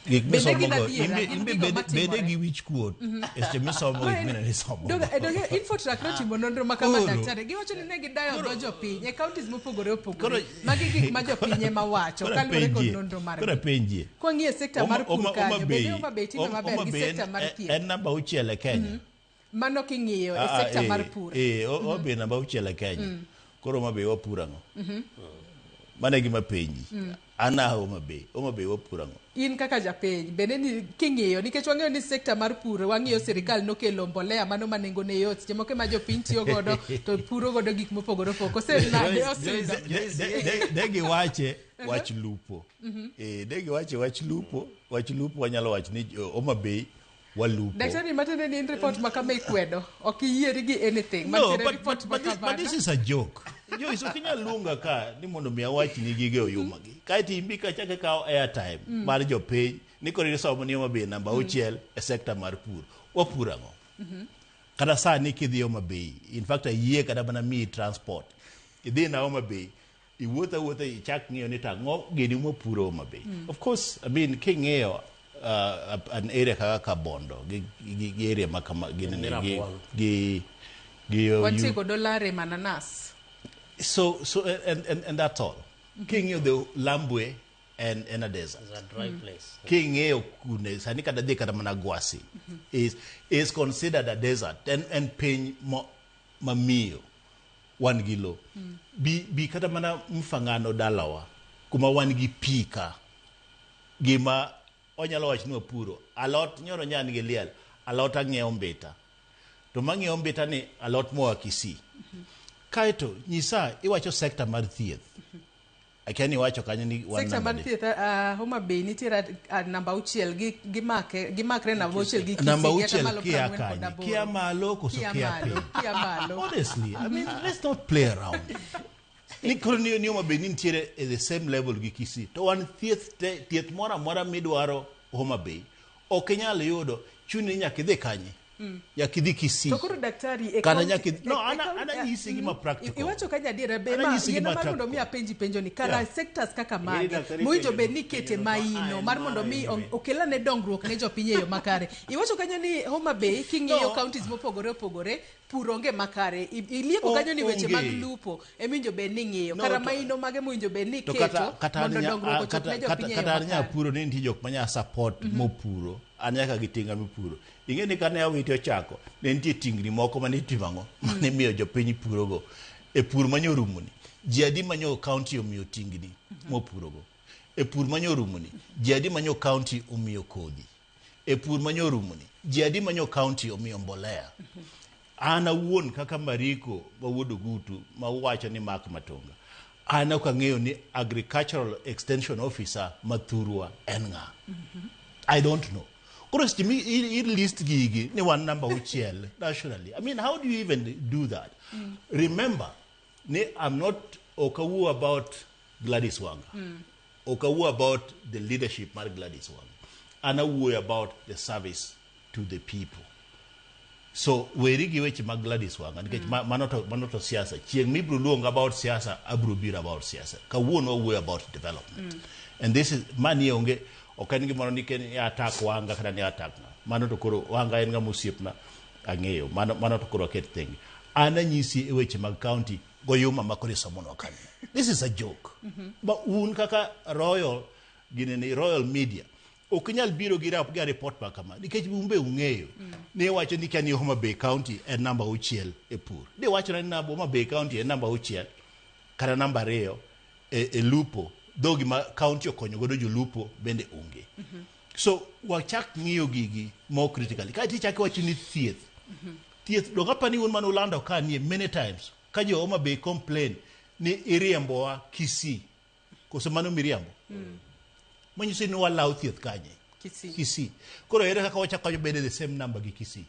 Gik Bende misomo gin go, adiera, imbe gin imbe gigo bede, bede matimore. gi wich kuot e seche misomo gik mineno isomo. Donge Infotrack notimo nonro ma kama Koro- daktari giwacho ni ne gidayo dho jopiny e counties mopogore opogore Koro- magi gik ma jopiny ema wacho Koro kaluwore kod apenjie, nonro koro margi apenjie. kwang'iyo sekta mar pur Homa- kanyo Homa bende Bay- Homa Bay timo maber Homa gi Bay sekta mar thieth en namba auchiel e Kenya. mano king'iyo e Ah, sekta eh, mar pur Eh, Homa Bay namba auchiel e Kenya. Koro Homa Bay wapur ang'o? Mano e gima penji. An a Homa Bay. Homa Bay wapur ang'o? In kaka japiny bende ni king'iyo nikech wang'eyo ni sekta mar pur wang'iyo sirikal nokelo mbolea mano ma nengone yot seche moko ema jopiny tiyo godo to puro godo gik mopogore opogore kose nade osindo De giwache wach lupo. Eh, de giwache wach lupo, wach lupo wanyalo wacho ni Homa Bay walupo. Daktari matiende ni in report ma kama ikwedo ok iyieri gi anything No, mantiere but, report but, ma but, this, but kamano this is a joke. Joyce, ok inyal luonga ka ni mondo mi awach ni gige oyuma gi. Kaeto imbi ka chak ikawo airtime mar jopiny ni koro isomo ni Homa Bay namba auchiel e sekta mar pur. Wapur ang'o? Kata sani kidhi Homa Bay, in fact ayie kata mana miyi transport. Idhi na Homa Bay, iwuotho awuotha ichak ng'iyo ni to ang'o gini mwapuro Homa Bay. Of course, I mean king'iyo an area kaka Kabondo gi area ma kama gini Gi gi rabuon. gi wantie kod olare mananas so and that's all. King'iyo the Lambwe and a desert. It's a dry place. King'iyo kune sani kata dhi kata mana Gwasi is considered a desert and piny mo mamiyo wan gi lo. Bi kata mana Mfangano dalawa kuma wan gi pi ka gima onyalo wacho ni wapuro alot nyoro nyan gi liel alot ang'iewo mbita to mang'iewo mbita ni alot moa Kisii. Kaeto nyisa iwacho sekta mar thieth. Akia ni iwacho kanyo ni wan sekta namba mar adi. thieth Homa Bay nitiere at namba auchiel gi gimakre namba auchiel gi Kisii Namba gi auchiel atamalo kia 44. kanye? Kia malo koso Kia kia malo, piny? kia malo. Honestly, I mean, let's not play around. Ni koro ni Homa Bay ni nitiere e the same level gi Kisii. To wan thieth te, thieth moro amora midwaro Homa Bay, ok inyal yudo, chuni ni nyaka idhi kanye? Nyaka idhi Kisii. To koro daktari e Kata county- nyaka idhi- no, e ana nyisi gima practical. Iwacho kanyo adiera be Ana ma nyisi yiena gima mar mondo mi practical. apenji penjo ni kara sectors kaka mage daktari mowinjo penjo bed no, ni ikete penjo no, maino ah, mar mondo mi anyway. okelane dongruok ne jopiny e yo makare. Iwacho kanyo ni Homa Bay king'iyo No. counties mopogore opogore pur onge makare. Ilieko kanyo ni weche mag Onge. lupo emowinjo bed ni ing'iyo. No, Kara to- maino mage mowinjo bed ni to iketo kata an mondo dongruok ochop ne jopiny e yo kata an makare. nyapuro ni nitie jok manya support mopuro an nyaka gi tinga mipuro ing'e ni kane Awiti ochako ne nitie tingni moko mane itimo ang'o mane imiyo jopiny purogo e pur manyo rumoni ji adi manyo county omiyo tingni mopurogo e pur manyo rumoni ji adi manyo county omiyo kodhi e pur manyo rumoni ji adi manyo county omiyo mbolea an awuon kaka Mariko ma wuod Ogutu ma wacho ni Mark Matonga an ok ang'eyo ni agricultural extension officer ma thurwa en ng'a. I don't know. Koro seche mi i list gigi ni wan namba auchiel nationally, I mean, how do you even do that? Remember ni I'm not, ok awuo about Gladys Wanga, ok awuo about the leadership mar Gladys Wanga, an awuoyo about the service to the people. So weri gi weche mag Gladys Wanga nikech mano to siasa. Chieng' mibiro luonga about siasa, abiro biro about siasa. Kawuono wawuoyo about development. And this is mani onge ok en gimoro ni ken ni attack Wanga kata ni attack ng'a. Mano to koro Wanga en ng'ama osiepna ang'eyo. Mano to koro aket thenge. An anyisi e weche mag county goyuma ma koro isomonwa kanyo. This is a joke. Ba un kaka Royal ginene Royal Media ok inyal biro gi report ma kama nikech un be ung'eyo ni iwacho ni kia ni Homa Bay County en namba auchiel e pur. Di wachona ni namba Homa Bay County en namba auchiel kata namba ariyo e lupo dho gima county okonyo godo jolupo bende onge. So wachak ng'iyo gigi more critically. Kaeto ichak iwacho ni thieth. Thieth dong apani un mane ulando ka nie many times ka jo Homa Bay complain ni iriembowa Kisii. Koso mano miriambo? Manyiso ni walawo thieth kanye? Kisii. Kisii. Koro ere kaka wachako bedo the same number gi Kisii?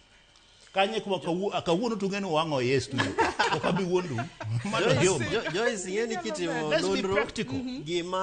Kanye kuma kawuono to ung'e ni wang'o iye e studio. Ok abi wuondou. Mano yom. Joyce, ing'e ni kitimo Let's be nonro practical. gima